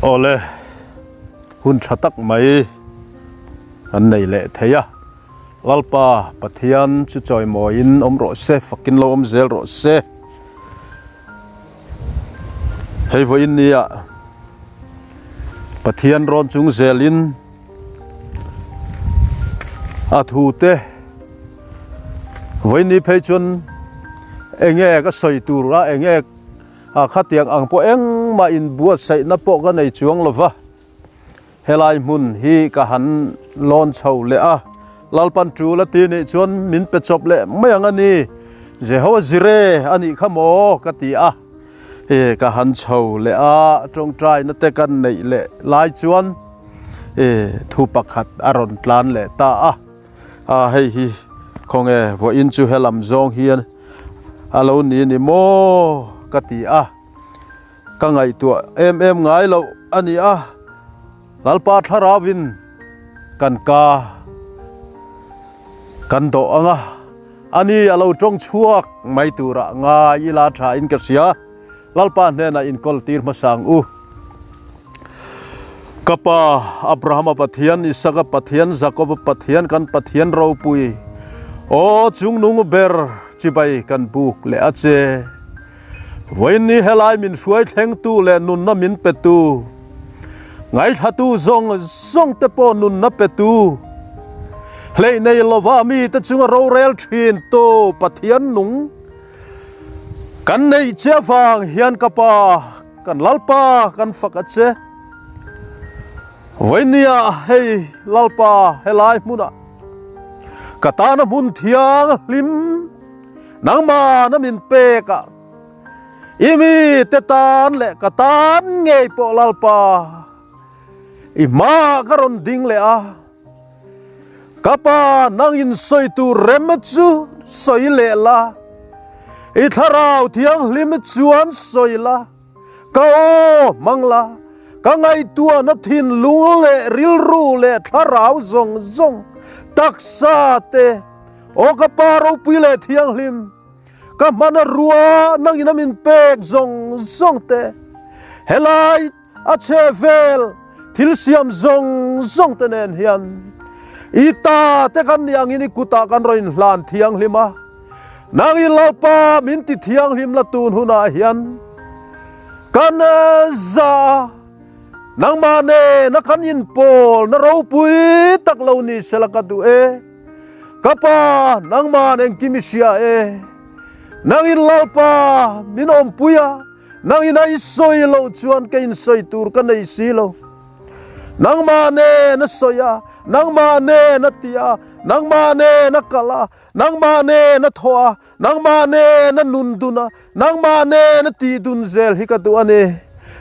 Awle, hun tha tak mai kan nei leh thei a, Lalpa Pathian chu chawimawiin awm rawh se, fakin lo awm zel rawh se. Hei vawiin nia Pathian rawn chung zelin a thu te vawiin ni phei chuan enge ka sawi tur a enge a khatiang ang pawh engmah inbuatsaihna pawh ka nei chuang lo va helai hmun hi ka han lawn chho leh a Lalpan tul a ti nih chuan min pe chawp leh mai ang a ni Jehovah Jireh a nih kha maw ka ti a e ka han chho leh a tawngtaina te kan neih leh lai chuan e thu pakhat a rawn tlan leh ta a a hei hi khawnge vawiin chu helam zawng hian a lo ni ni maw ka ti a ka ngaihtuah em em ngai loh a ni a Lalpa thlarauin kan ka kan dawh ang a ani a lo tawng chhuak mai turah ngai ila tha in ka hria Lalpa hnenah inkawl tir hmasa ang u. Ka pa Abrahama Pathian, Isaka Pathian, Jakoba Pathian, kan Pathian ropui, aw chungnung ber chibai kan buk leh a che. Vawiinni helai min hruai thlengtu leh nunna min petu, ngaithlatu zawng zawng te pawh nunna petu, hleih nei lova mite chunga rorel thintu Pathian nung kan neih che avang hian ka pa, kan Lalpa kan fak a che. Vawiinniah hei Lalpa helai hmunah ka tana hmun thianghlim, Nangmah na min pek a, i mi te tan leh ka tan ngei pawh Lalpa, i hmaah ka rawn ding leh a, ka pa nang in sawi tur rem chu sawi leh la, i thlarau thianghlim chuan sawi la, ka aw hmang la, ka ngaihtuahna thinlung leh rilru leh thlarau zawng zawng taksa te, Aw ka Pa ropui leh thianghlim, ka hman a rua nangin a min pek zawng zawng te, helai a chhe vel thil siam zawng zawng te nen hian i ta te kan nih angin i kutah kan rawn inhlan thianghlim a, nangin Lalpa min ti thianghlim la tun hunah hian kan za a, nangmah nena kan inpawl na ropui tak lo ni sela ka duh e. Ka pa, nangman engkim i hria e. Nangin Lalpa min awmpui a, nangin a i sawi loh chuan ka insawi tur ka nei si lo. Nangmah nen a sawi a, nangmah nen a ti a, nangmah nen a kal a, nangmah nen a thaw a, nangmah nen a nun dun a, nangmah nen a tih dun zel hi ka duh a ni.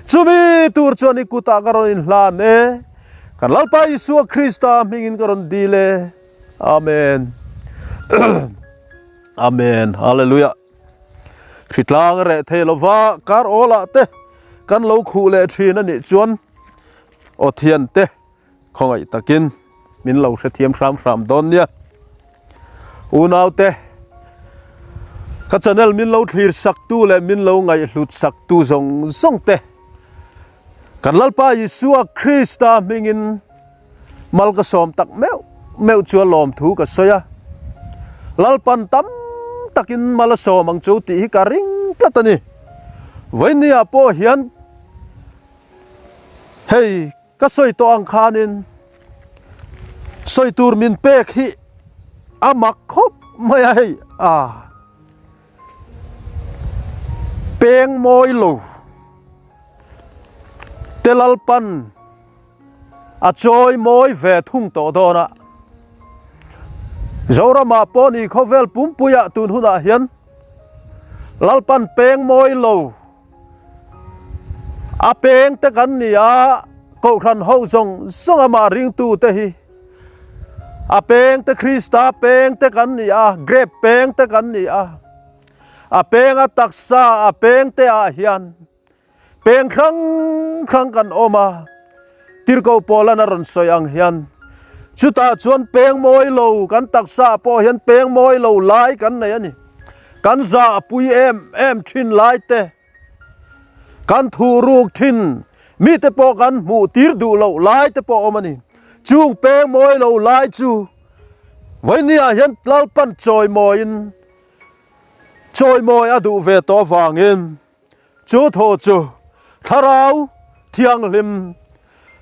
Chumi tur chuan i kutah ka rawn inhlan e. Kan Lalpa Isua Krista hmingin ka rawn dil e. Amen. Amen. Hallelujah. Hritlang a reh thei lova kar awlah te kan lo khuh leh thin a nih chuan aw thian te khawngaih takin min lo hrethiam hram hram dawn nia. Unau te ka channel min lo thlir sak tu leh min lo ngaihhlut sak tu zawng zawng te Kan Lalpa Isua Krista hmingin mal ka sawm tak meuh meuh chu a lawmthu ka sawi a, Lalpan tam takin mal a sawm ang chu tih hi ka ring tlat a ni. Vawinia pawh hian hei ka sawi tawh ang khanin sawi tur min pek hi a mak khawp mai a hei a. Peng mawi lo te Lalpan a chawi mawi ve thung tawh dawn a, Zoramah pawh ni khawvel pumpuiah tun hunah hian Lalpan peng mawi lo a peng te kan ni a, Kohhran ho zawng zawng amah ringtu te hi A peng te Krista peng te kan ni a, grape peng te kan ni a. A peng a taksa a peng te ah hian peng hrang hrang kan awm a, Tirhkoh Paulan a rawn sawi ang hian chutah chuan peng mawi lo kan taksa ah pawh hian peng mawi lo lai kan nei a ni. Kan zah pui em em thin lai te, kan thuh ruk thin. Mite pawh kan hmuh tir duh loh lai te pawh a awm a ni. Chung peng mawi lo lai chu vawinia hian Lalpan chawimawiin chawimawi a duh ve tawh avangin chu thaw chu Thlarau Thianghlim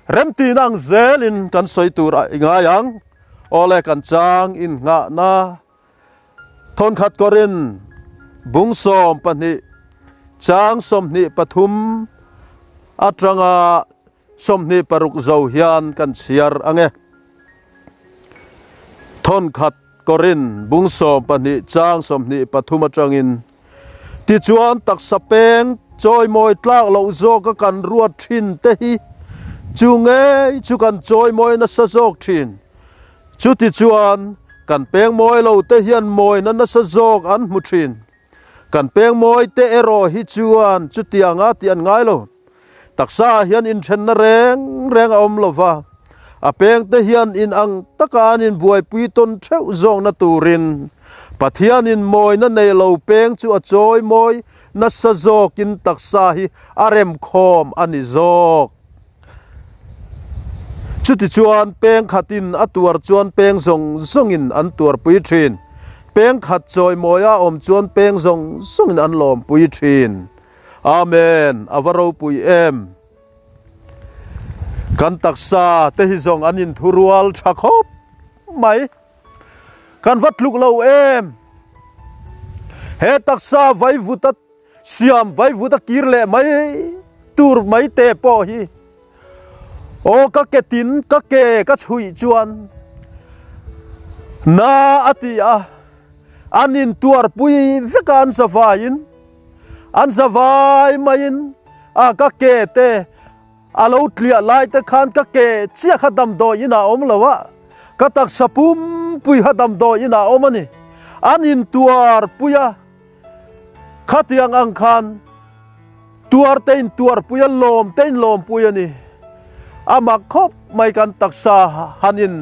remtihna ang zelin kan sawi tur a i ngai ang. Awle kan chang innghahna Thawnkhat Korin bung 12 chang 23 atanga 26 zo hian kan chhiar ang e. Thawnkhat Korin bung 12 chang 23 atangin Tichuan taksa peng chawimawi tlak loh zawka kan ruat thin te hi chu ngei chu kan chawimawi nasa zawk thin. Chutichuan, kan peng mawi lo te hian mawina nasa zawk an hmu thin. Kan peng mawi te erawh hi chuan chutianga tih an ngai lo. Taksa ah hian inthenna reng reng a awm lo va, a peng te hian in ang taka an inbuaipui tawn theuh zawkna turin Pathianin mawina nei lo peng chu a chawi mawi nasa zawkin taksa hi a remkhawm a ni zawk. Chutichuan peng khatin a tuar chuan peng zawng zawngin an tuarpui thin. Peng khat chawimawia a awm chuan peng zawng zawngin an lawmpui thin. Amen! A va ropui em! Kan taksa te hi zawng an inthurual tha khawp mai. Kan va tluk lo em! He taksa vaivuta Siam vaivut a kir leh mai tur mai te pawh hi aw ka ke tin ka ke ka chhuih chuan na a ti a, an intuarpui vek a an zavaiin an zavai maiin a ka ke te a lo tliah lai te khan ka ke chiah kha damdawi inah a awm lo a, ka taksa pumpui kha damdawi inah a awm a ni, an intuarpui a. Khatiang ang khan tuar te in tuarpui a, lawm te in lawmpui a ni. A mak khawp mai kan taksa han in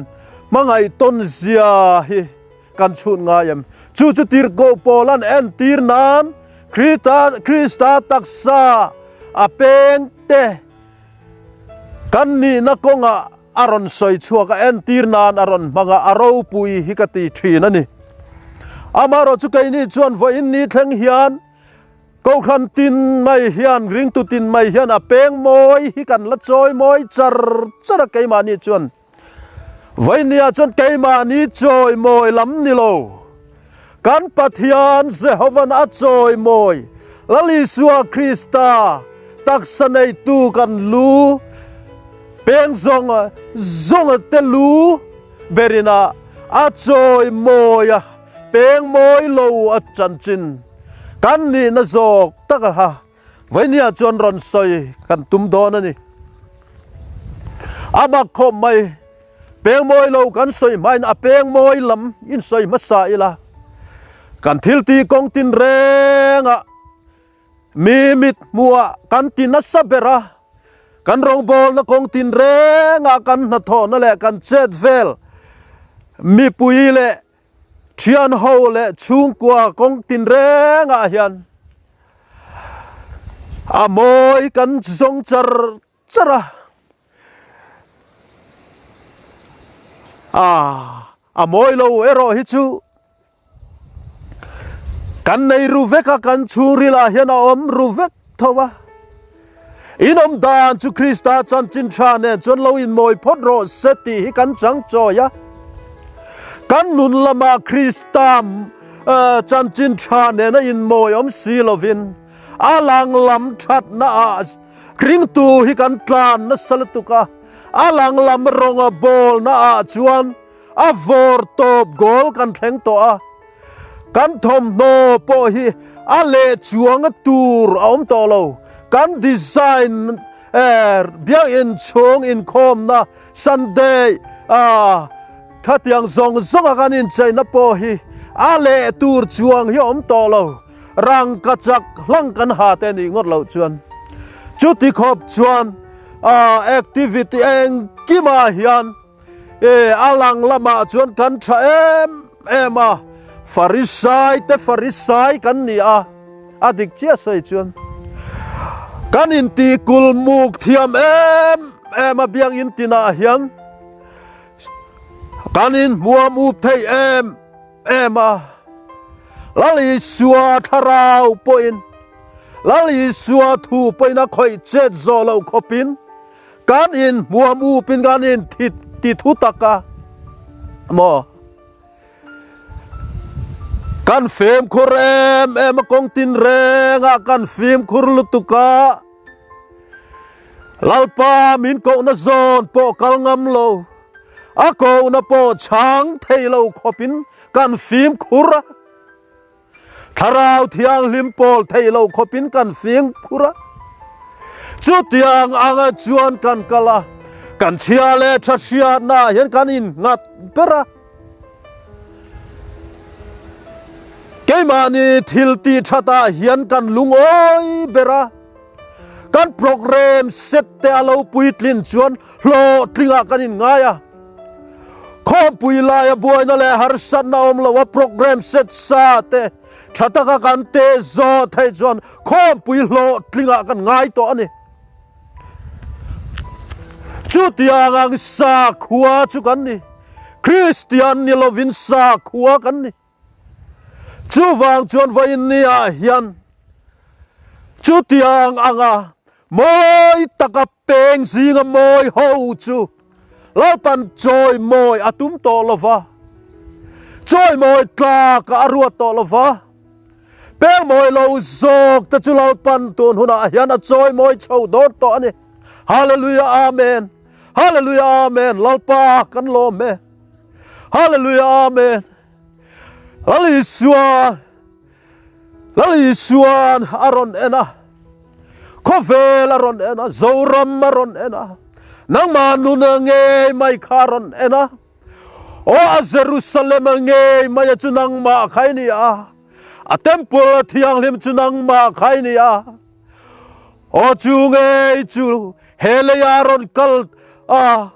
hmangaih tawn zia hi kan chhut ngai em? Chu chu tirhkoh pawl an entir nan Krista taksa a peng te kan nihna kawngah a rawn sawi chhuak a, entir nan a rawn hmang a, a ropui hi ka ti thin a ni. Amaherawh chu keini chuan vawiin ni thleng hian Kohhran tin mai hian, ringtu tin mai hian a peng mawi hi kan la chawi mawi char char a keimahni chuan. Vawiinniah chuan keimahni chawi mawi lam ni lo. Kan Pathian Jehovan a chawi mawi Lal Isua Krista taksa neitu kan lu peng zawng zawnga te lu berin a a chawi mawi a peng mawi lo a chanchin kan nihna zawk tak a ha Vawinia chuan rawn sawi kan tum dawn a ni. A mak khawp mai, peng mawi lo kan sawi hmain a peng mawi lam in sawi hmasa ila, kan thil tih kawng tin rengah mi mit hmuhah kan ti nasa ber a, kan rawngbawlna kawng tin rengah kan hnathawhna leh kan chet vel mipui leh Thian ho leh chhungkua kawng tin rengah hian a mawi kan zawng char char a, a mawi lo erawh hi chu kan nei ru vek a, kan chhungril ah hian a awm ru vek tho a. In awm dan chu Krista chanchin tha nen chuan lo inmawi phawt rawh se tih hi kan chang chawi a. Kan nun lamah Krista chanchin tha nena inmawi awm si lovin a lang lam thatna ah ringtu hi kan tlan nasa lutuk a, a lang lam rawnga bawlna ah chuan a vawr tawp goal kan thleng tawh a. Kan thawmhnaw pawh hi a leh chuanga tur a awm tawh lo. Kan design biakinn chhung inkhawmna Sunday khatiang zawng zawnga kan incheina pawh hi a leh tur chuang hi a awm tawh lo. Rangkachak hlang kan ha te nih ngawt loh chuan chuti khawp chuan activity engkimah hian E, a lang lamah chuan kan tha em em a, Farisai te Farisai kan ni a, a dik chiah sawi chuan. Kan inti kulmuk thiam em em a biakinn tinah hian kan inhmuam up thei em em a. Lal Isua thlarau pawhin Lal Isua thu pawhin a khawih chet zawh loh khawpin kan inhmuam upin kan inti ti thu tak a maw? Kan fimkhur em em a kawng tin rengah kan fimkhur lutuk a, Lalpa min kohna zawn pawh kal ngam lo, a kohna pawh chhang thei lo khawpin kan fimkhur a, Thlarau Thianghlim pawl thei lo khawpin kan fimkhur a, chutiang anga chuan kan kal a, kan chhia leh tha hriatnaah hian kan innghat ber a. Keimahni thil tih thatah hian kan lungawi ber a, kan program set te a lo puitlin chuan hlawhtlingah kan inngai a. Khawmpui laia buaina leh harsatna awm lo a program set sa te tha taka kan teh zawh theih chuan khawmpui hlawhtlingah kan ngai tawh a ni. Chutiang ang sakhua chu kan ni. Kristian ni lovin sakhua kan ni. Chuvang chuan vawiin niah hian chutiang anga mawi taka peng zinga mawi ho chu Lalpan chawimawi a tum tawh lova, chawimawi tlakah a ruat tawh lova, Pengmawi lo zawk te chu Lalpan tun hunah hian a chawimawi chho dawn tawh a ni. Hallelujah Amen. Hallelujah Amen. Lalpa kan lawm e. Hallelujah Amen. Lal Isua Lal Isuan a rawn en a. Khawvel a rawn en a, Zoram a rawn en a. Nangmah nun ngei mai kha a rawn en a. Aw a Jerusalem a ngei mai a chu nangmah kha i ni a, a temple a thianghlim chu nangmah kha i ni a. Aw chu ngei chu he leia rawn kal a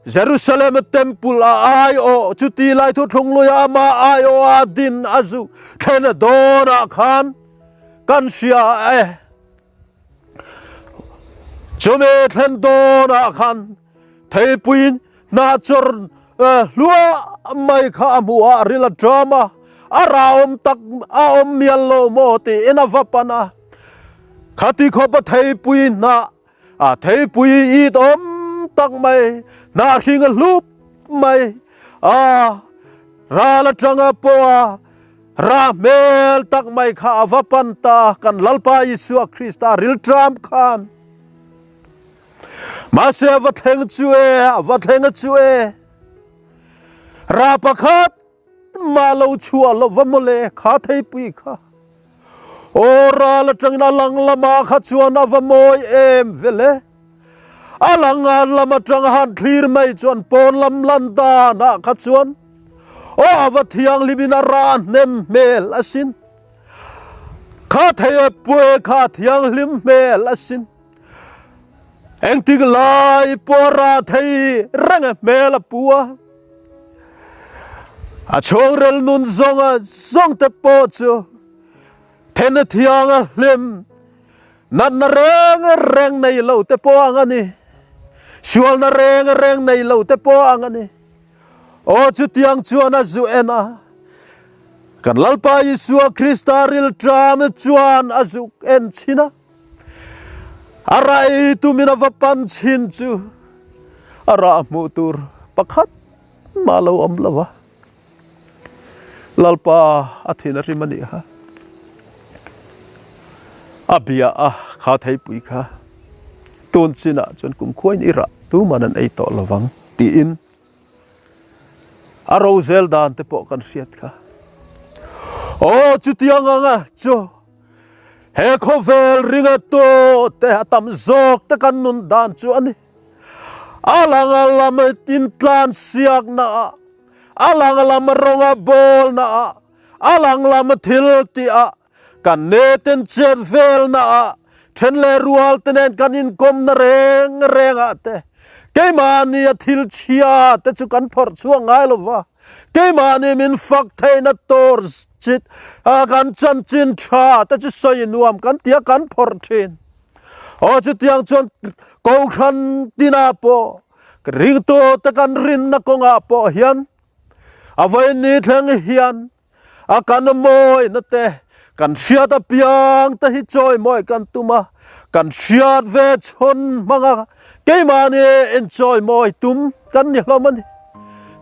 Jerusalem a temple a ai aw chu ti lai thu thlung lui a ama ai aw a din a zu thlen a dawn ah khan kan hria e. Chumi thlen dawn ah khan theipui hnah chawr hluah mai kha a hmuh a, a ril a ṭam a, a rah awm tak a awm mial lo maw tiin a va pan a. Khati khawpa theipui hnah a theipui it awm tak mai hnah hring a hlup mai a, ral aṭanga pawh a rah hmel tak mai kha a va pan ta, kan Lalpa Isua Krista ril ṭam khan. Mahse a va thleng chu e, a va thleng a chu e. Ra pakhat mah lo chhuah lo va mawle kha theipui kha. Aw ral atangin a lang lamah kha chuan a va mawi em vele. A lang lam atang han thlir mai chuan pawn lam lan danah kha chuan aw a va thianghlimin a ra hnem hmel asin. Kha thei e pue kha thianghlim hmel asin. Engtik lai pawh a rah thei reng e hmel a pu a. A chhungril nun zawng a zawng te pawh chu then a thiang a hlim natna reng reng nei lo te pawh ang a ni. Sualna reng reng nei lo te pawh ang a ni. Aw chutiang chuan a zu en a. Kan Lalpa Isua Krista rilṭam chuan a zuk en chhin a. A rai tumin a va pan chhin chu a rah hmuh tur pakhat mah lo awm lo a. Lalpa a thin a hrim a nih kha. A bia a kha theipui kha tun chinah chuan kumkhuain i rah tuman an ei tawh lo vang tiin a rozel dan te pawh kan hriat kha. Aw chutiang anga chu. He khawvel ringa tawh te a tam zawk te kan nun dan chu a ni. A lang a lam intlan siak na ah, a lang a lam rawng a bawl na ah, a lang lam thil tih ah, kan ne ten chet vel na ah, then leh rual te nen kan inkawm na reng reng ah te, keimahni a thil chhia te chu kan phawrh chhuak ngai lo va. Keimahni min fak theihna tur chit kan chanchin tha te chu sawi nuam kan tia kan phawrh thin. Aw chutiang chuan Kohhran tinah pawh ringtu te kan rinna kawngah pawh hian a vaini thleng hian a kan mawina te kan hriat apiang te hi chawimawi kan tum a, kan hriat ve chhawn hmanga keimahni inchawimawi tum kan ni hlawm a ni.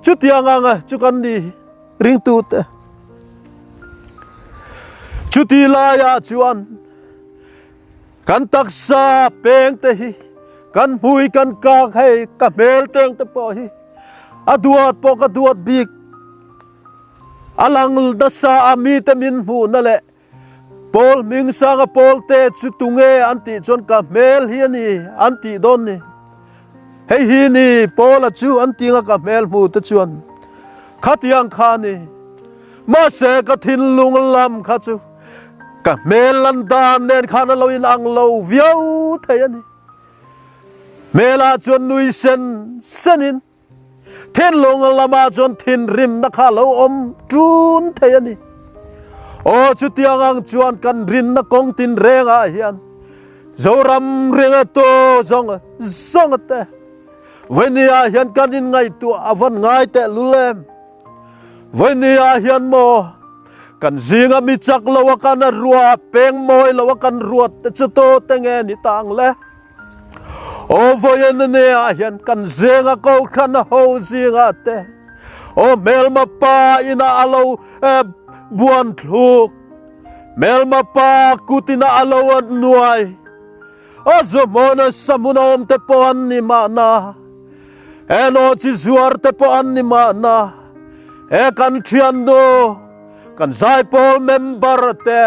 Chutiang ang chu kan ni ringtu te. Chuti laiah chuan Kan taksa peng te hi kan hmui kan kak hei ka hmel teng te pawh hi a duat pawh ka duat bik a lang nasa a mite min hmuhna leh pawl hming sanga pawl te chu tunge an tih chuan ka hmel hi a ni an tih dawn ni hei hi ni pawla chu an tinga ka hmel hmu te chuan khatiang kha a ni mahse ka thinlung lam kha chu Ka hmel lan dan nen khan a lo inang lo viau thei a ni. Hmelah chuan nui sen senin thinlung lamah chuan thinrimna kha a lo awm ṭun thei a ni. Aw chutiang ang chuan kan rinna kawng tinrengah hian Zoram ringa tu zawng zawng te vawinia hian kan inngaihtuah a vawn ngai tehlul em? Vawinia hian maw kan zinga mi chak lo a kan a rua peng mawi lo a kan ruat te chu to te nge ni tang le? Aw vawiin ania hian kan zinga kohhran a ho zinga te aw hmelma pa ina a lo buan thluk hmelma pa kutina a lo a nuai a zuhmawna sahmun a awm te pawh an ni mahna He nawhchi zuar te pawh an ni mahna, he kan thiannu, kan zaipawl member te,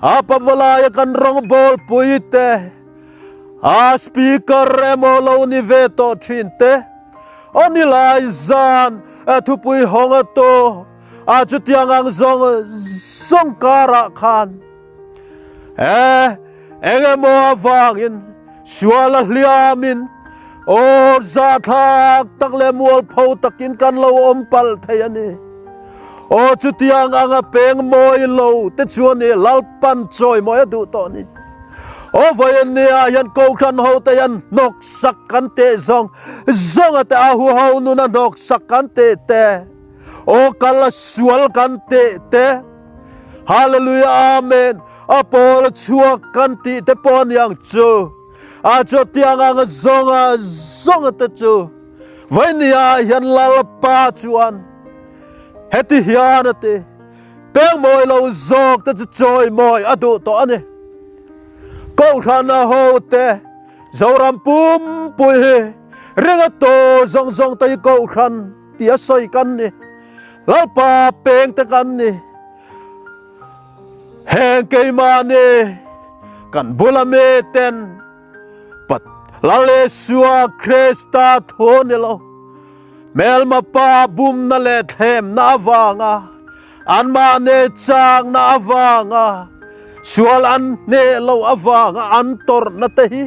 a pavalaia kan rawngbawlpui te, a speaker emaw lo ni ve tawh thin te, aw nilai zan thupui hawng a tu, a chutiang ang zawng zawng karah khan he Eng emaw avangin sual a hliamin aw zahthlak tak leh mualpho takin kan lo awm palh thei a ni. Aw chutiang anga peng mawi lo te chu a ni, Lalpan chawimawi a duh tawh a ni. Aw vawiin nia hian Kohhran hote hian hnawksak kan teh zawng zawng a te, a huho nuna hnawksak kan teh te, aw kal a sual kan teh te, Hallelujah Amen a pawl a chhuak kan tih te pawh aniang chu a chutiang ang zawnga zawnga te chu Vainia hian Lalpa chuan heti hian a ti peng mawi lo zawk te chu chawi mawi a duh tawh a ni Kohhran a ho te Zoram pumpui hi ring a to zawng zawng te hi Kohhran tih a sawi kan ni. Lalpa peng te kan ni. Heng keimahni kan bula mi ten Pat Lal Isua Krista thu ni lo hmelma pa bumna leh thlemna avanga anmahni chakna avanga sual an hneh lo avanga an tawrhna te hi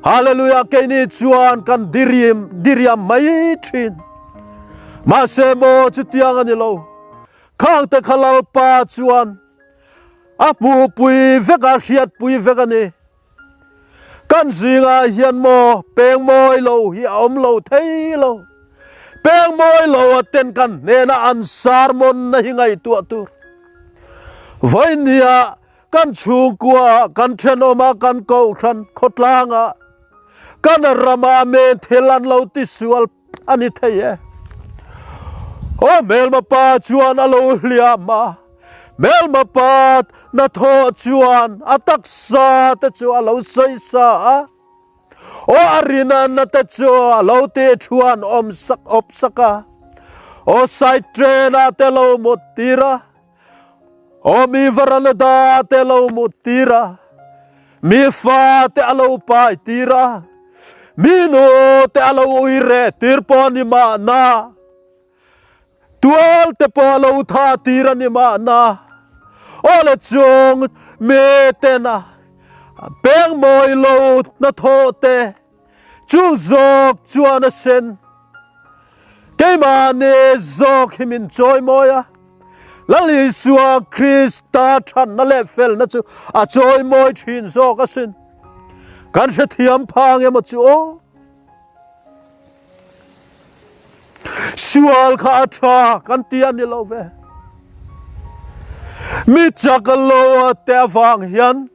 Hallelujah keini chuan kan diriam diriam mai thin. Mahse maw chutiang a ni lo. Khang te kha Lalpa chuan a hmuhpui vek a, hriatpui vek a ni. Kan zingah hian maw peng mawi lo hi a awm lo thei lo. Peng mawi lo a ten kan hnena an sermon na hi ngaihtuah tur. Vawinia Kan chhungkua, kan thenawma, kan kohhran khawtlanga, kan rama men thil an lo tisual a ni thei e. Aw hmelma pa chuan a lo hliam a, hmelma pa hnathawh chuan a taksa te chu a lo sawisa a, aw a rinana te chu a lo tih thuan awm sak awp sak a, aw side train ah te lo mut tir a, Aw mi varanada te lo mut tir a, mi fa te a lo pai tir a, mi nu te a lo ui reh tir pawh a ni mahna, tual te pawh a lo tha tir a ni mahna, aw le chung mi tena peng mawi lo hnathawh te chu zawk chuan a sen. Keimahni zawk hi min chawimawi a, Lal Isua Krista thatna leh felna chu a chawimawi thin zawk asin. Kan hrethiam phang emaw chu aw. Sual kha a tha kan ti a ni lo ve. Mi chak lo a te avang hian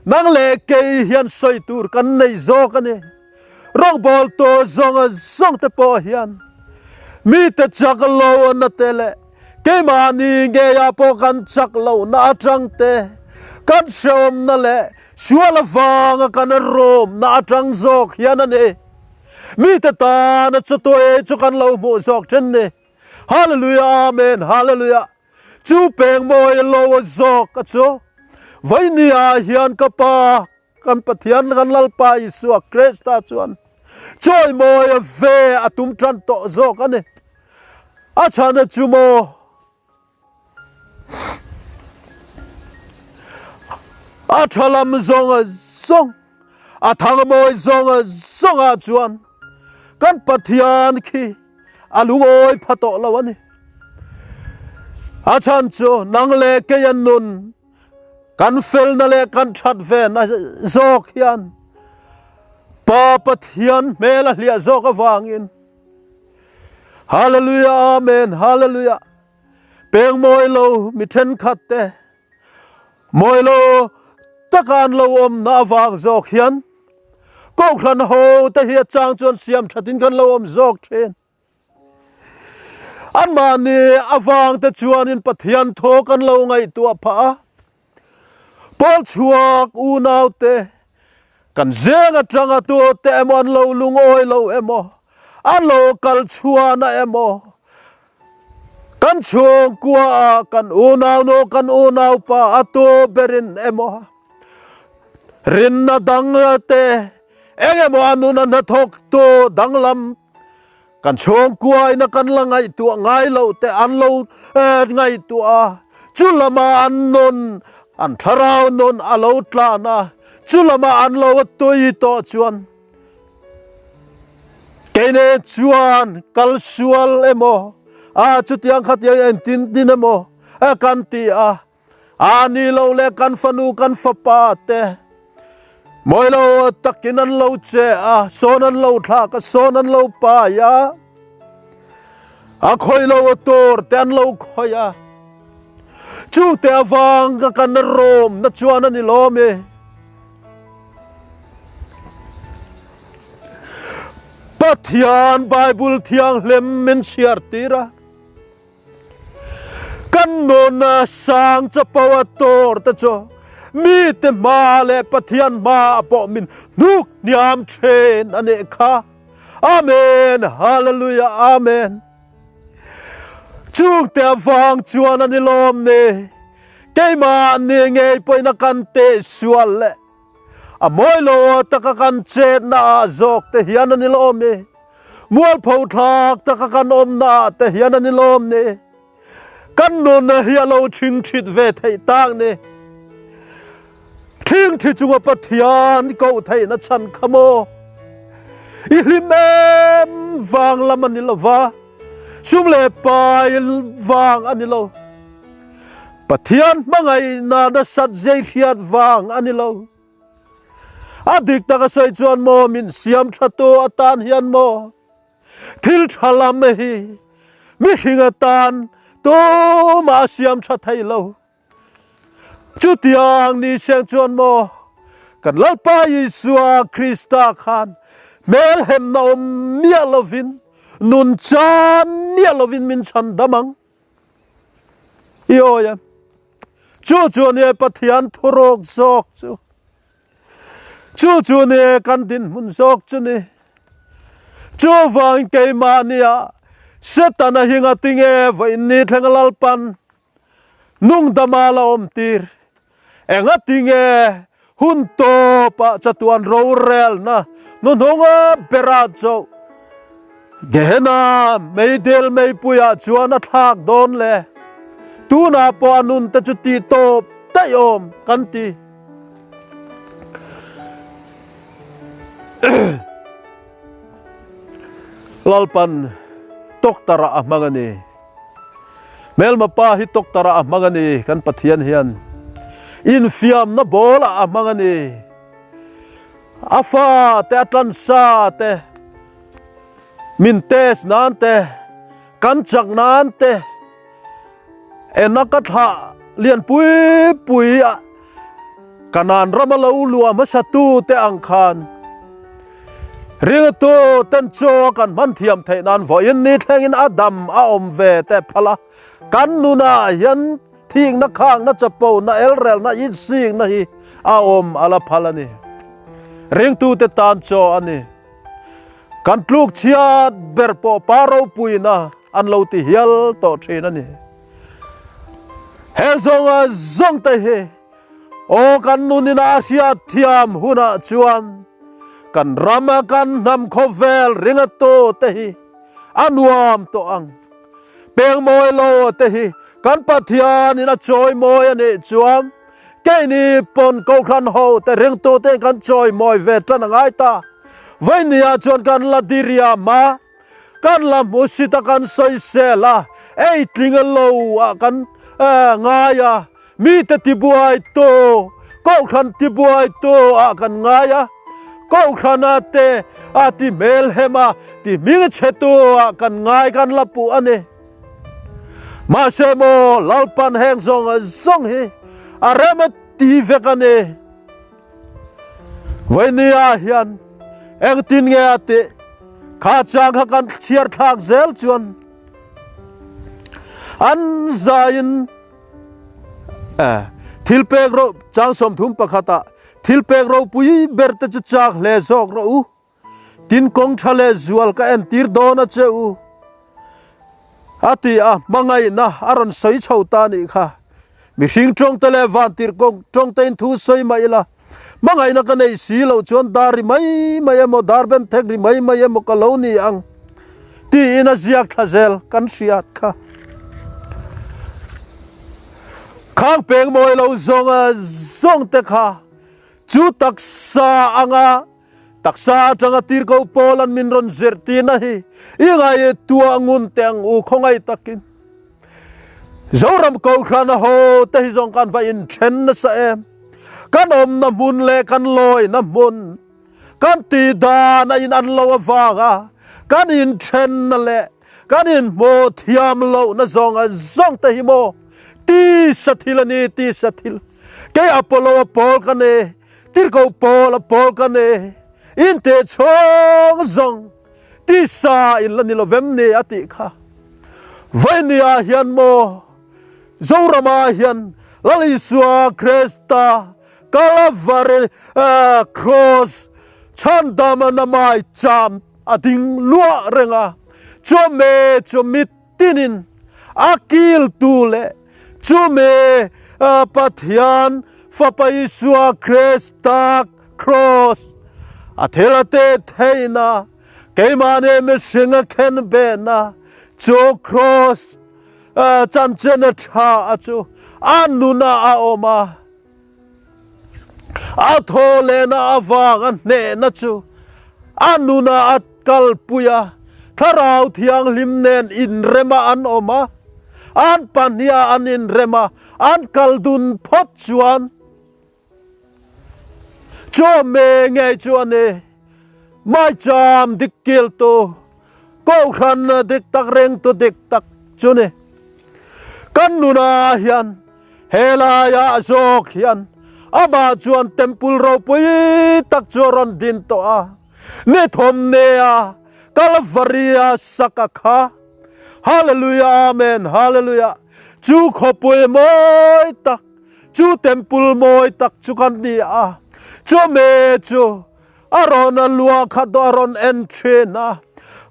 nang leh kei hian sawi tur kan nei zawk a ni. Rawngbawl tawh zawng zawng te pawh hian mite chak lo na te leh keimahni ngeiah pawh kan chak lohna atang te, kan hrehawmna leh sual avanga kan rawmna atang zawk hian a ni. Mite tana chawtuai chu kan lo hmuh zawk then ni. Hallelujah Amen Hallelujah. Chu peng mawi lo zawk a chu Vainia hian ka pa Kan Pathian kan Lalpa Isua Krista chuan chawimawi ve a tum tan tawh zawk a ni. A chhana chu maw? A tha lam zawng zawng, a thang mawi zawng zawngah chuan kan Pathian khi a lungawi pha tawh lo a ni. A chhan chu nang leh kei an nun Kan felna leh kan that vena zawk hian Pa Pathian hmel a hliah zawk avangin Hallelujah Amen Hallelujah Peng mawi lo mi thenkhat te mawi lo taka an lo awmna avang zawk hian Kohhran ho te hi a chang chuan siam thatin kan lo awm zawk thin. Anmahni avangte chuanin Pathian thaw kan lo ngaihtuah phah a, Pawl chhuak unaute kan zeng atanga tute emaw an lo lungawi lo emaw, an lo kal chhuahna emaw, kan chhungkuaah kan unaunu kan unaupa a tu berin emaw rinna dang te eng emaw a nun a hnathawktu danglam Kan chhungkuaina kan la ngaihtuah ngai loh te an lo ngaihtuah a, chu lama an nun, an thlarau nun a lo tlan a, chu lama an lo tui tawh chuan keine chuan kal sual emaw, a chutiang khatiang engtin tin emaw kan ti a. A ni lo le kan fanu kan fapa te mawi lo takin an lo che a, sawn an lo thlak a, sawn an lo pai a, a khawi lo tur te an lo khawi a, chu te avang ka kan rawm na chuan a ni lawm e. Pathian Bible thianghlim min chhiar tir a. Kan nuna sang chapo a tur te chu mite hma leh Pathian hma ah pawh min hnuk hniam thin a nih kha. Amen Hallelujah Amen. Chungte avang chuan a ni lawm ni keimah ni ngei pawhin a kan teh sual leh A mawi lo taka kan chetna ah zawk te hian a ni lawm ni? Mualpho thlak taka kan awmna ah te hian a ni lawm ni? Kan nun hi a lo thingthit ve theih tak ni? Thingthi chunga Pathian koh theihna chhan kha maw? I hlim em vang lam a ni lo va, sum leh pai vang a ni lo. Pathian hmangaihna nasat zei hriat vang a ni lo. A dik taka sawi chuan maw min siam tha tu atan hian maw thil tha lam hi mihring atan tumah a siam tha thei lo. Chutiang ni seng chuan maw kan Lalpa Isua Krista khan hmelhemna awm miah lovin nun chan miah lovin min chhandam ang. I awi a, chu chu nia Pathian thuruk zawk chu, chu chu nia kan dinhmun zawk chu ni. Chuvangin keimahnia Setana hi ngatinge vawiin thleng Lalpan nungdama la awm tir? Engatinge hun tawpah chatuan rorelna hnuhnunga berah chauh Gehenna meidil meipuiah chuan a thlak dawn le? Tunah pawh a nunte chu tih tawp daih awm kan ti. Lalpan tawktarah a hmang a ni. Hmelma pa hi tawktarah a hmang a ni, kan Pathian hian infiamna bawlah a hmang a ni. A fate a tlansa te, min test nan te, kan chak nan te, ena ka thlah lian pui pui a Kanaan rama lo luah hmasa tu te ang khan ringtu ten chaw a kan hman thiam theih nan vawiin ni thlengin a dam a awm ve te phal a, kan nunah hian Thikna khakna chapona elrelna insikna hi a awm a la phal a ni. Ringtute tan chaw a ni. Kan tluk chhiat ber pawh pa ropuina an lo ti hial tawh thin a ni. He zawnga zawngte hi aw kan nunin a hriat thiam hunah chuan kan rama kan hnam khawvel ringatute hi a nuam tawh ang. Peng mawi lo te hi kan Pathian in a chawi mawi a nih chuan keini pawn Kohhran ho te ringtu te kan chawi mawi ve tan a ngai ta. Vawinia chuan kan la diriam a, kan la hmusit a kan sawisel a, ei tling a lo ah kan ngai a, mite tibuai tu, Kohhran tibuai tu ah kan ngai a, Kohhrana te a ti hmelhem a, ti hming chhe tu ah kan ngai kan la puh a ni. Mahse maw Lalpan heng zawng zawng hi a rem a ti vek a ni. Vawinia hian engtin nge a tih kha chang kha kan chhiar thlak zel chuan an zaiin Thil pek ro chang 30 pakhata thil pek ropui ber te chu chak hle zawk rawh u. Tin kawng tha leh zual ka entir dawn a che u. A ti a, hmangaihna a rawn sawi chho ta nih kha. Mihring tawngte leh vantirh kawng tawngte in thu sawi mah ila, hmangaihna ka neih si loh chuan dar ri mai mai emaw dar ben thek ri mai mai emaw ka lo ni ang tiin a ziak thla zel kan hriat kha. Khang peng mawi lo zawng zawngte kha chu taksa anga taksa atanga tirko pawl an min rawn zirtirna hi i ngaihtuah ngun teh ang u khawngaih takin. Zoram Kohhran a ho te hi zawng kan va inthen nasa em. Kan awmna hmun leh kan lawina hmun kan tih dan a in an lo avanga kan inthenna leh kan inhmuh thiam lohna zawng a zawng te hi maw tisa thil a ni tisa thil. Kei Apollo a pawl ka ni, Tirhkoh Paul a pawl ka ni, inteh chhawng zawng tisa in la ni lo vem ni a tih kha. Vawinia hian maw Zorama hian Lal Isua Krista Kalvari Cross chhandama na mai cham a ding luah reng a, chawhmeh chu mitinin a kiltu leh chumi Pathian Fapa Isua Krista Cross a thil a teh theihna, keimahni mihring a khen behna chu Cross chanchin a tha a chu a nunah a awm a. A thaw lehna avang a hnehna chu a nunah a kalpui a, Thlarau Thianghlim nen inrema an awm a, an pahniha an inrem a, an kal dun phawt chuan chawhmeh ngei chu a ni. Maicham dik kiltu, Kohhran dik tak ringtu dik tak chu ni. Kan nunah hian Helaiah zawk hian amah chuan temple ropui tak chu a rawn din tawh a, ni thawmnea Kalvaria sak a kha. Hallelujah Amen Hallelujah Chu khawpui mawi tak, chu temple mawi tak chu kan ni a, chumi chu a rawn a luah khat a rawn en thin a,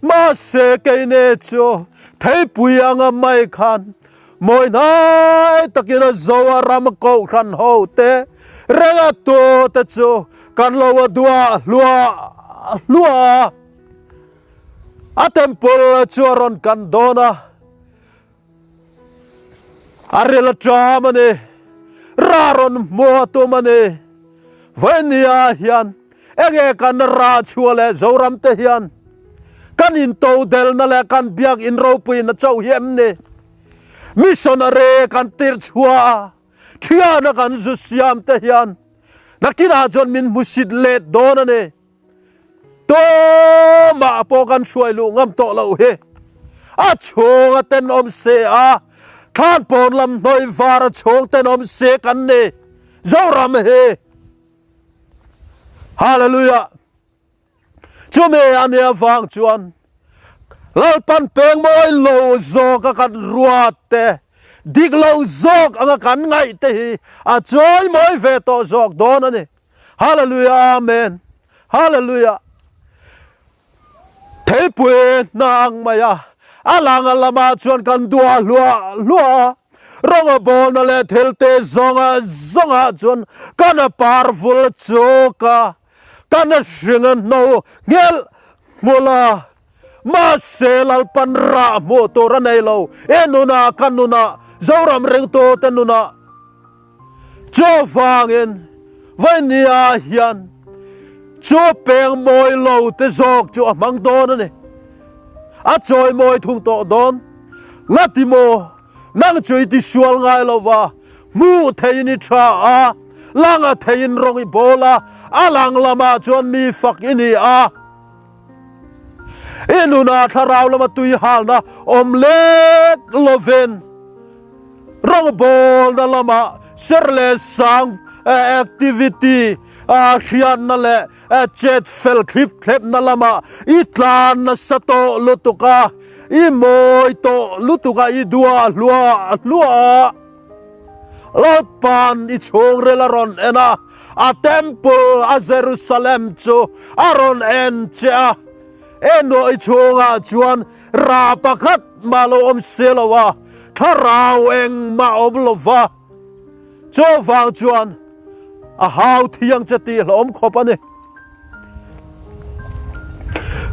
mahse keini chu theipui anga mai khan mawi hnai takin a zo a ram kohhran ho te reng a tu te chu kan lo a duah hluah hluah a, a temple chu a rawn kan dawn a. A rel a ṭam a ni, rah rawn hmu a tum a ni. Vawinia hian enge kan rah chhuah leh Zoram te hian kan intodelna leh kan biakinn ropuina chauh hi em ni? Missionary kan tirh chhuah a, thiana kan zu siam te hian. Nakinah chuan min hmusit let dawn a ni. Tumah pawh kan hruai luh ngam tawh loh hi. A chhunga tenawm se a, thlan pawn lam hnawih var a chhung tenawm se kan ni. Zoram hi. Hallelujah. Chumi a nia vang chuan Lalpan peng mawi lo zawk a kan ruat te, dik lo zawk anga kan ngaih te hi a chawi mawi ve tawh zawk dawn a ni. Hallelujah Amen Hallelujah Theipui hna ang mai a, a langa lamah chuan kan duah hluah hluah a, rawnga bawlna leh thil te zawnga zawngah chuan kan a par vul chuk a, kan a hring a hno nghelh hmul a, mahse Lalpan rah hmuh tur a nei lo, e nunah ka nunah Zoram ringtute nunah. Chuvangin Vainia hian chu peng mawi lo te zawk chu a hmang dawn a ni. A chawi mawi thung tawh dawn. Ngati maw? Nang chu i tisual ngai lo va, hmuh theiin i tha a, langa theiin rawng i bawl a, a lang lamah chuan mi fak i ni a. I nunah thlarau lama tui halna awm lek lovin, Rawngbawlna lamah ser leh sang activity hriatna leh chet fel thlip thlepna lamah i tlan nasa tawh lutuk a, i mawi tawh lutuk a, i duah hluah hluah a. Lalpa'n i chhungril a rawn en a, a temple a Jerusalem chu a rawn en che a. Enoh i chhungah chuan rah pakhat mah lo awm si lo a, thlarau engmah awm lo va. Chuvang chuan a hau thiang che tih hlawm khawp a ni.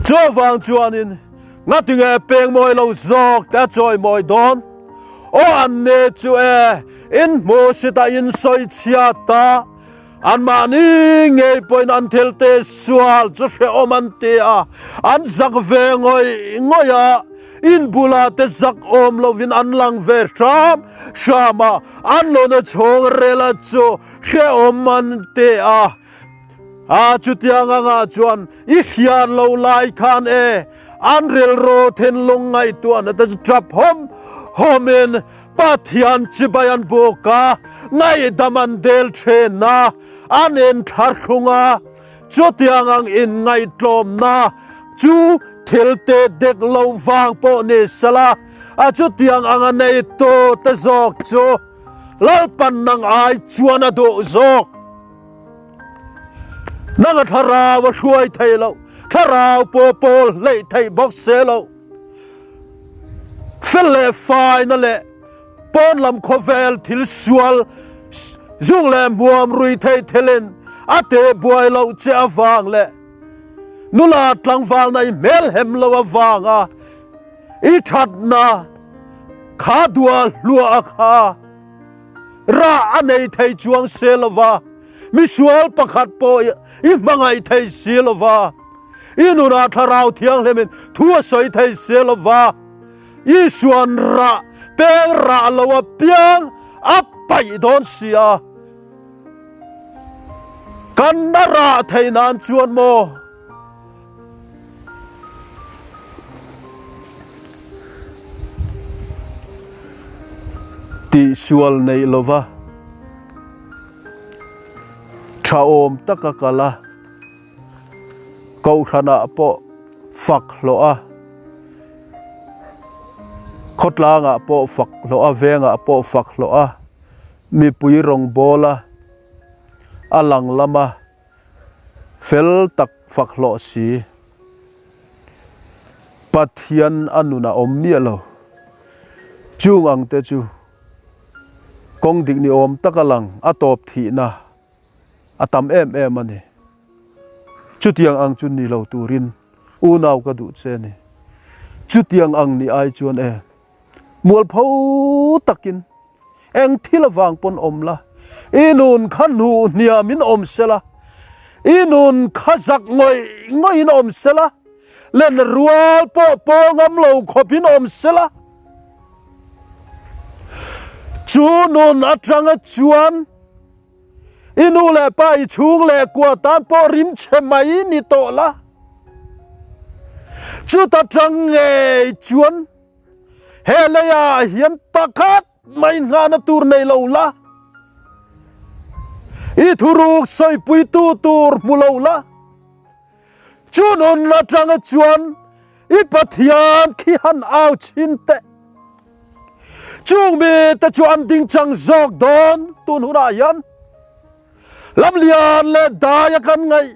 Chuvang chuanin ngatinge peng mawi lo zawk te a chawi mawi dawn? Aw an ni chu e, in hmuhsit a in sawi chhiat a. Anmahni ngei pawhin an thil te sual chu hrehawm an ti a, an zak ve ngawih ngawih a, in bulah te zak awm lovin an lang ve hram hram a, an lawna chhawng rela chu hrehawm an ti a. A chutiang angah chuan i hriat lo lai khan e, an rilru thinlung ngaihtuahna te chu tap hawm hawmin, Pathian chibai an buk a, ngaihdam an del thin a, an inthlahrung a, chutiang ang inngaihtlawmna chu thil te dek lo vang pawh ni sela, a chutiang anga neitu te zawk chu Lalpan nang ai chuan a duh zawk. Nang a thlarau a hruai thei loh, thlarau pawh pawl hleih theih bawk se loh. Fel leh faina leh pawn lam khawvel thil sual zung leh hmuam rui thei thelin a teh buai loh che avang leh nula tlangvalna i hmelhem lo avanga i thatna kha duah hluah a kha rah a nei thei chuang se lova misual pakhat pawh i hmangaih thei si lova. I nunah Thlarau Thianghlimin thu a sawi thei si lo va, Isua'n rah peng rah lo a piang a paih dawn si a. Kan a rah theih nan chuan maw? Tihsual neih lova tha awm taka kal a. Kohhranah pawh fak hlawh a, khawtlangah pawh fak hlawh a, vengah pawh fak hlawh a, mipui rawngbawla a lang lama fel tak fak hlawh si. Pathian a nun a awm miah lo. Chung ang te chu kawng dik ni awm taka lang a tawp thihna. a tam em em a ni. Chutiang ang chu ni lo turin unau ka duh che ni. Chutiang ang ni ai chuan e, mualpho takin eng thil avang pawn awm la, i nun kha hnuh hniamin awm se la, i nun kha zak ngawih ngawihin awm se la, len rual pawh pawl ngam lo khawpin awm se la, chu nun atanga chuan. I nu leh pa i chhung leh kua tan pawh rim chhe mai ni tawh la. Chuta tang ngei chuan he leiah hian pakhat mai nghahna tur nei lo la. I thuruk sawipuitu tur hmu lo la. Chu nun atanga chuan i Pathian khi han au chhin teh. Chung mite chu an ding chang zawk dawn tun hunah hian lamlian leh daia kan ngaih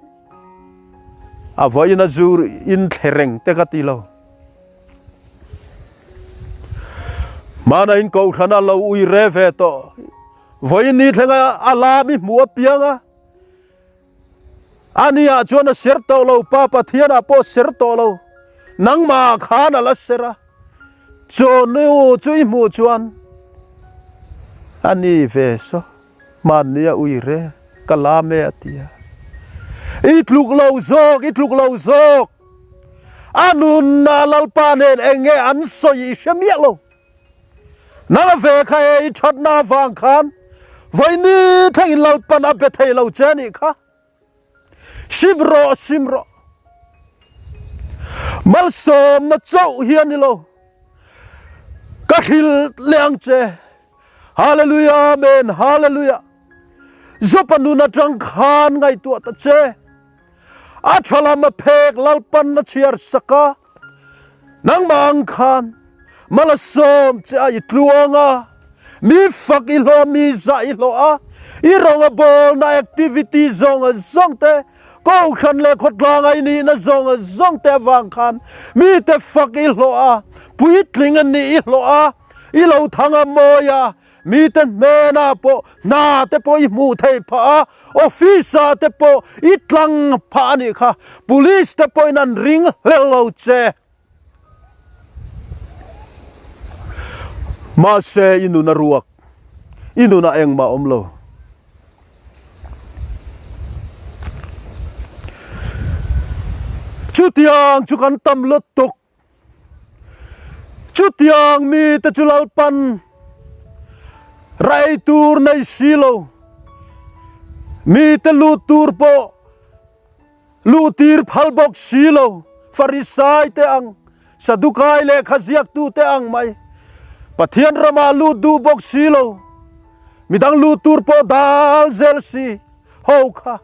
a vawiin a zur in thle reng te ka ti lo. Hmana in kohhran a lo ui re ve tawh vawiin ni thlenga a lam i hmuh apiang a. Ani ah chuan a ser tawh lo, Pa Pathian ah pawh a ser tawh lo, nangmah ah khan a la ser a, chawhnu chu i hmuh chuan a ni ve saw, hmanni a ui re, ka lam e a ti a. I tluk lo zawk, i tluk lo zawk, a nunna Lalpa nen eng nge an sawi i hre miah lo. Nang a ve kha e, i thatna avang khan vawiini thlengin Lalpan a be thei lo che a nih kha. Sim rawh, sim rawh. Malsawmna chauh hi a ni lo. Ka hrilh leh ang che. Hallelujah, Amen, Hallelujah. Jopa nun atang khan ngaihtuah ta che. A tha lam a phek Lalpan a chhiar sak a. Nangmah ang khan Malasawm che a i tluang a, mi fak i hlawh a, mi zah i hlawh a, i rawng a bawlna activity zawng a zawng te, kohhran leh khawtlang a i nihna zawng a zawng te avang khan mite fak i hlawh a, puitling a nih i hlawh a, i lo thang a mawi a, Mite hnenah pawh hna te pawh i hmuh theih phah a, office ah te pawh i tlang phah a nih kha. Police te pawhin an ring hlel lo che. Mahse i nun a ruak, i nunah engmah a awm lo. Chutiang chu kan tam lutuk. Chutiang mite chu Lalpan rei tur nei si lo, mite lut tur pawh luh tir phal bawk si lo, Farisai te ang, Sadukai lehkha ziaktu te ang mai, Pathian ramah lut duh bawk si lo, midang lut tur pawh dal zel si ho kha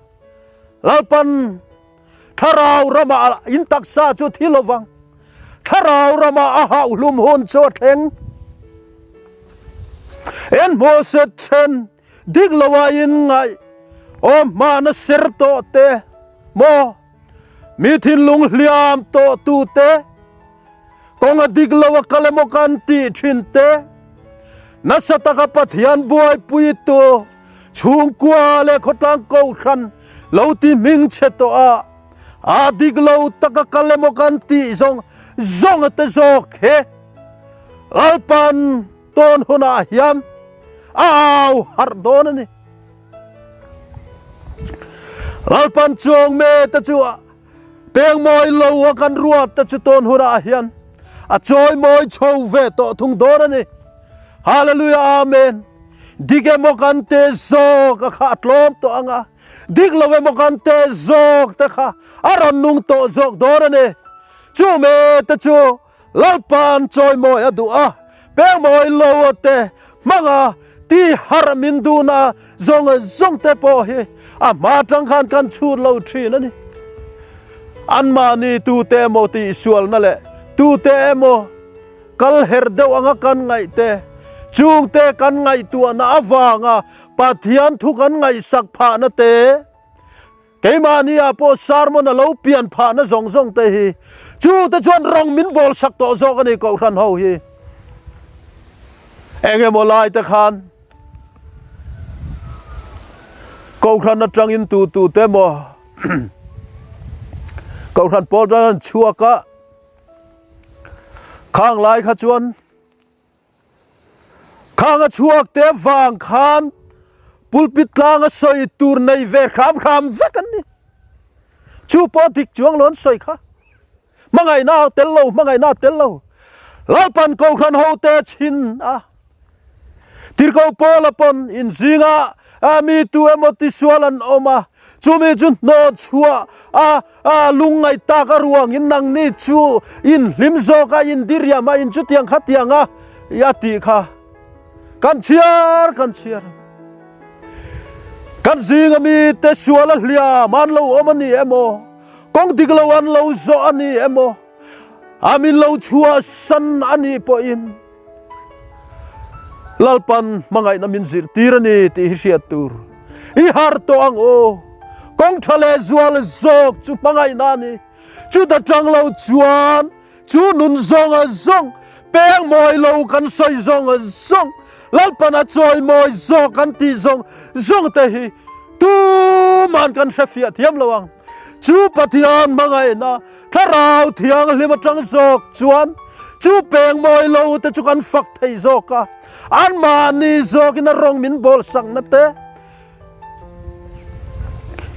Lalpan Thlarau ramah in taksa chu thi lovang. Thlarau ramah a hauhlum hun chu a thleng. En hmuh set then dik loah in ngaih awm hmana ser tawh te maw mi thinlung hliam tawh tu te kawng a dik lo a kal emaw kan tih thin te nasa taka Pathian buaipui tu Chhungkua leh khawtlang kohhran lo ti hming chhe tawh a, a dik lo taka kal emaw kan tih zawng zawng te zawk he Lalpan tawn hunah hian a au harh dawn a ni. Lalpan chuang me te chu peng mawi lo a kan ruat te chu tawn hunah hian a chawi mawi chho ve tawh thung dawn a ni. Hallelujah Amen. Dik emaw kan te zawk a kha a tlawm tawh ang a, dik lo emaw kan te zawk te kha a rawn nung tawh zawk dawn a ni. Chu me te chu Lalpa'n chawimawi a duh a, pengmawi lo te hmanga ti harh min duhna zawng zawng te pawh hi a hma atang khan kan chhut lo thin a ni. Anmahni tute emaw tihsualna leh tute emaw Kal her deuh anga kan ngaih te, chungte kan ngaihtuahna avanga Pathian thu kan ngaihsak phahna te, keimahni ah pawh sermon a lo pian phahna zawng zawng te hi chute chuan rawng min bawl sak tawh zawk a ni Kohhran ho hi. Eng emaw lai te khan Kohhran atangin tu tu te maw Kohhran pawl atang an chhuak a, Khang lai kha chuan khang a chhuak te vang khan pulpit tlang a sawi tur nei ve hram hram vek an ni. Chu pawh dik chuang lo an sawi kha. Hmangaihna a tel lo, hmangaihna a tel lo. Lalpan Kohhran ho te chhin a. Tirhkoh Paula pawn inzinga. A mi tu emaw tisual an awm a, chumi chu hnawh chhuah a, a lungngaih tak a ruangin nangni chu in hlim zawk a, in diriam a, in chutiang khatiang a, a tih kha kan chhiar kan chhiar. Kan zinga mite sual a hliam an lo awm a ni emaw, kawng dik lo an lo zawh a ni emaw, a min lo chhuahsan a nih pawhin Lalpan hmangaihna min zirtir a ni tih hi hriat tur i har tawh ang aw. Kawng tha leh zual zawk chu hmangaihna a ni. Chuta tang lo chuan chu nun zawng a zawng, peng mawi lo kan sawi zawng a zawng, Lalpan a chawi mawi zawk kan tih zawng zawng te hi tuman kan hrefiah thiam lo ang. Chu Pathian hmangaihna Thlarau Thianghlim atang zawk chuan chu peng mawi lo te chu kan fak thei zawk a, anmahni zawkin a rawng min bawl sakna te,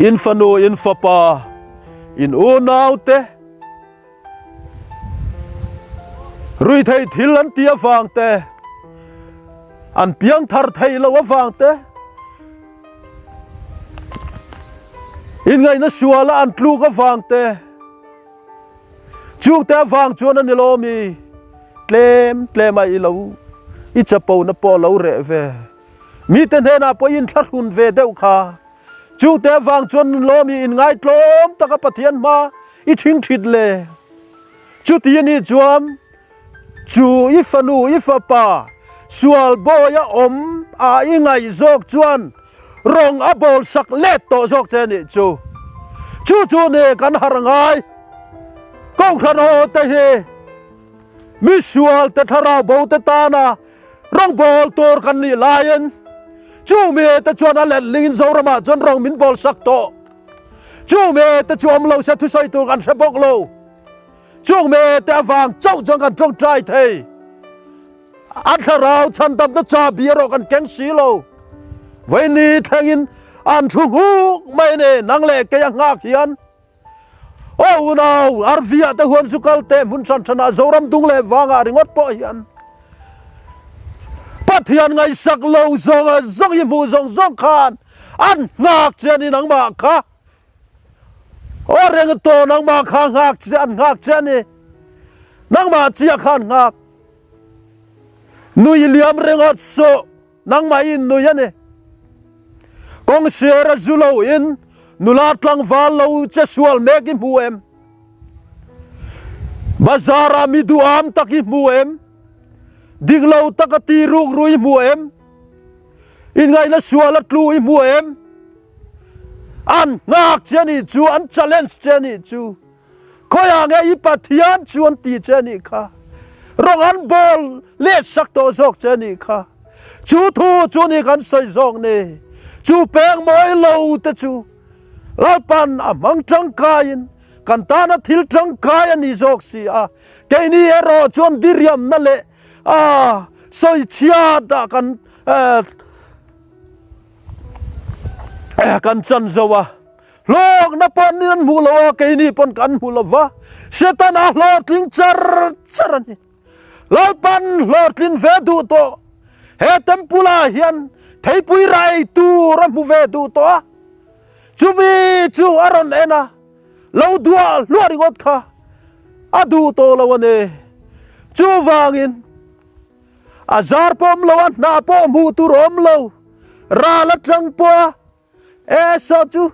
in fanu, in fapa, in unau te, ruithei thil an tih avang te, an piangthar thei lo avang te, Inngaihna suala an tluk avang te, chungte avang chuan a ni lo mi, tlem tlem a i lo i chapona pawh a lo reh ve. Mite hnenah pawh i inthlahrun ve deuh kha, chungte avang chuan ni lo mi inngaitlawm taka Pathian hma i ṭhingṭhit le. Chuti a nih chuan Chu i fanu i fapa sual bawi a awm a i ngaih zawk chuan rawng a bawl sak let tawh zawk che nih chu. Chu chu ni kan har ngai. Kohhran ho te hi mi sual te thlarau bo te tana rawng bawl tur kan nih laiin chu mi te chuan a letling in Zoramah chuan rawng min bawl sak tawh. Chu mi te chu awm lo se thusawi tur kan hre bawk lo. Chung mete avang chauh chuan kan tawngtai thei. An thlarau chhandamna chahbi erawh kan keng si lo. Vaini thlengin an thu nghuk mai a ni, nang leh kei a nghak hian. Aw unau, RV ah te huan zu kal teh hmun hran hranah Zoram dung leh vangah ringawt pawh hian Pathian ngaihsak lo zawng a zawng i hmuh zawng zawng khan an nghak che a ni nangmah kha. Aw reng tawh nangmah kha nghak che an nghak che a ni. Nangmah chiah kha an nghak. Nui liam ringawt suh nangmah i nui a ni. Kawng ser a zu lo in nula tlangval lo che sual mek i hmu em? Bazar ah mi duham tak i hmu em? Dik lo tak a ti ruk ru i hmu em? Inngaihna sual a tlu i hmu em? An nghak che a nih chu, an challenge che a nih chu. Khawiah nge i Pathian chu an ti che a nih kha. Rawng an bawl let sak tawh zawk che a nih kha. Chu thu chu ni kan sawi zawk ni. Chu peng mawi lo te chu Lalpan a hmang tangkaiin kan tana thil tangkai a ni zawk si a. Keini erawh chuan diriamna leh a sawi chhiat ah kan kan chan zo a, hlawkna pawh an an hmuh lo a, keini pawn kan hmu lo va, Setana a hlawhtling char char a ni. Lalpan hlawhtlin ve duh tawh, he temple ah hian theipui rai tur a hmu ve duh tawh a, chumi chu a rawn en a, lo duah hluah ringawt kha a duh tawh lo a ni. Chuvangin a zar pawh awm lo a, hna pawh hmuh tur a awm lo, ral atang pawh a Esau chu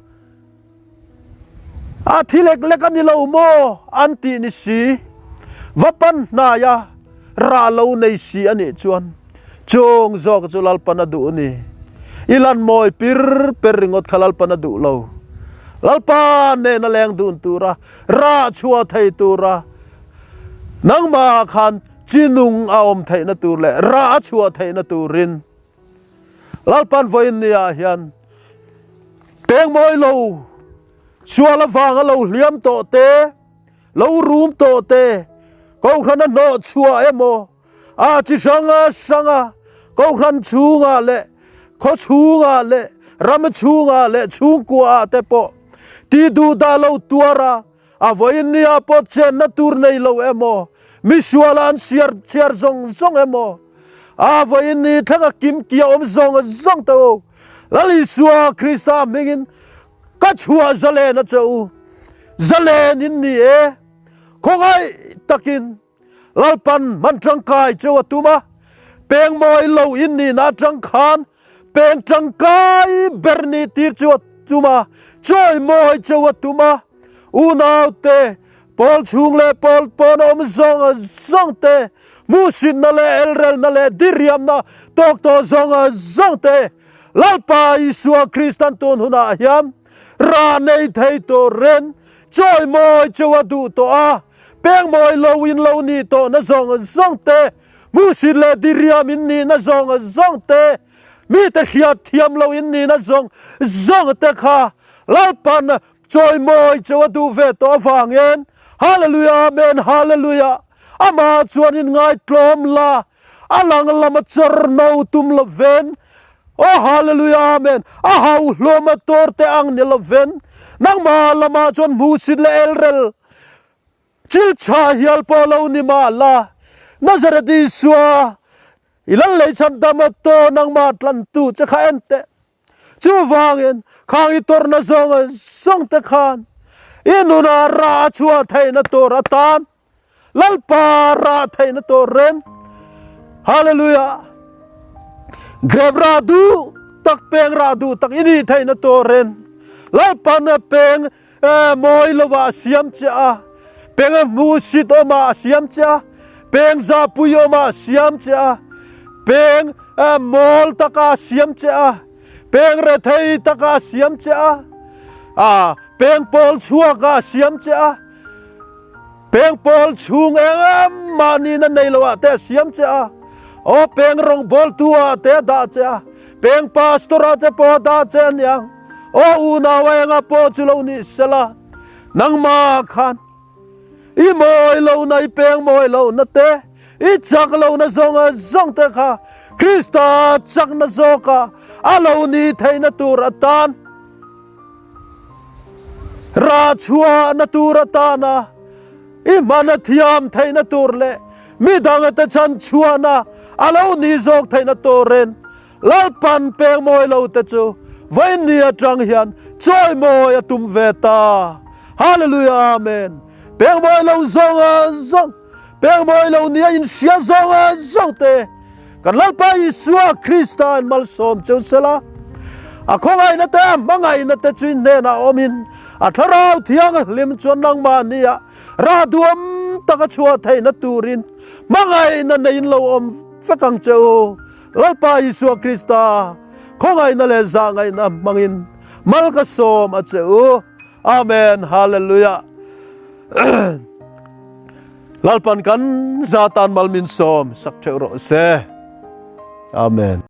a thi lek lek a ni lo maw an tih ni si, va pan hnai a rah lo nei si a nih chuan chung zawk chu Lalpan a duh a ni. I lan mawi pir per ringawt kha Lalpan a duh lo. Lalpa nena leng dun tura, rah chhuah thei tura nangmah khan chi nung a awm theihna tur leh rah a chhuah theihna turin Lalpan vawiin niah hian peng mawi lo sual avanga lo hliam tawh te, lo rum tawh te, Kohhran a hnawh chhuah emaw, a chi hranga hranga Kohhran chhungah leh khaw chhungah leh ram chhungah leh chhungkuaah te pawh ti duh dah lo tuar a, A vawiin nia pawh chenna tur nei lo emaw, misuala an siar chhiar zawng zawng emaw, a vawiin ni thlenga kim kia awm zawng zawng te u. Lal Isua Krista hmingin ka chhuah zalen a che u. Zalen in ni e. Khawngaih takin Lalpan hman tangkai cheu a tum a, peng mawi lo in nihna atang khan peng tangkai ber ni tir chu a tum a, chawi mawi cheu a tum a. Unaute, pawl chhung leh pawl pawn a awm zawng zawng te, hmuhsitna leh elrelna leh diriamna tawk tawh zawng zawng te, Lalpa Isua Kristan tun hunah hian rah nei thei turin chawi mawi cheu a duh tawh a. Peng mawi lo in lo nih tawh na zawng zawng te, hmuhsit leh diriam in nih na zawng zawng te, mite hriat thiam lo in nih na zawng zawng te kha Lalpan chawimawi cheu a duh ve tawh avangin Hallelujah Amen Hallelujah Amah chuan in ngaitlawm la a lang lam a chawr no tum lovin Aw Hallelujah Amen a hau hlawm a tawr te ang ni lovin nangmah lamah chuan hmuhsit leh elrel Chil tha hial pawh lo ni mah la, Nazareth Isua, i lal lei chhan dam a taw nangmah tlantu che kha en teh. Chuvangin, khang i tawrhna zawng zawng te khan i nunah rah a chhuah theihna tur atan Lalpa rah theihna tur reng. Hallelujah! Grep rah duh tak, peng rah duh tak i nih theihna tur reng Lalpan peng Mawi lovah a siam che a, peng a hmuhsit awmah a siam che a, peng zahpui awmah a siam che a, peng mawl takah a siam che a, peng rethei takah a siam che a, peng pawl chhuakah a siam che a, peng pawl chhung eng mahni na nei loah te a siam che a, aw peng rawngbawltu ah te a dah che a, peng pastor ah te pawh a dah che a niang. Aw unau enga pawh chu lo ni sela, nangmah khan i mawi lohna, i peng mawi lohna te, i chak lohna zawng zawng te kha Krista chakna zawka a lo ni theihna tur atan, rah chhuahna tur atana i hmana thiam theihna tur leh midangte chhan chhuahna a lo ni zawk theihna turin Lalpan peng mawi lo te chu vawiin atang hian chawi mawi a tum ve ta. Hallelujah Amen. Peng mawi lo zawng zawng, peng mawi lo nia inhria zawng zawng te kan Lalpa Isua Krista in malsawm cheu sela. A khawngaihna te a hmangaihna te chu in hnenah awmin a thlarau thianghlim chuan nangmah nia rah duam taka chhuah theihna turin hmangaihna neiin lo awm vek ang che u. Lalpa Isua Krista khawngaihna leh zahngaihna hmangin mal ka sawm a che u. Amen. Hallelujah. Lalpan kan za tan mal min sawm sak theuh rawh se. Amen.